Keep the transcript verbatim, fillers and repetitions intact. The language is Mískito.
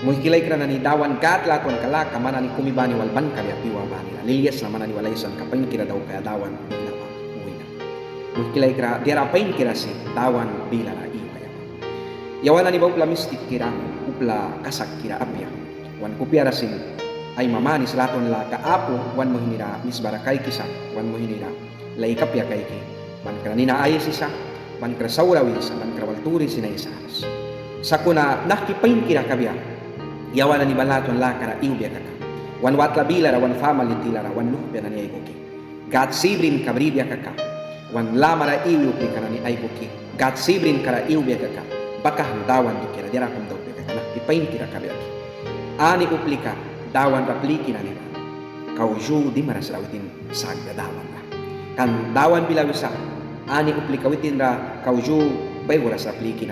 Muihki laikra nani, Dawan Gâd latwanka laka man nani kumi bani wal ban kabia pyua banira. Lilia sna man nani wal aisanka painkira daukaia Dawan bila ba wina. Muihki laikra, diara painkira sin Dawan bilara iwaia ba. Yawan nani ba upla mistikkira, upla kasakkira apia. Wan kupiara sin ai mamanis latwan laka apu wan muihnira misbara kaikisa, wan muihnira laik apia kaiki. Bankra nina aisisa, bankra saura winsa, bankra wal turi sin aisaras. Sakuna nahki painkira kabia yawan nani ba latwan lakara iwbia kaka, wan watla bilara, wan famali tilara, wan luhpia nani aikuki. Gâd sibrinka bribia kaka, wan lamara iwi uplika nani aikuki. Gâd sibrinkara iwbia kaka, bakahnu Dawan dukiara diara kum daukbia kaka nahki painkira kabia ki. Ani uplika Dawan ra pliki nani ba kau yu dimras ra witin sakbia Dawan ra. Kan Dawan bila wisa, ani uplika witin ra kau yu baihuras ra pliki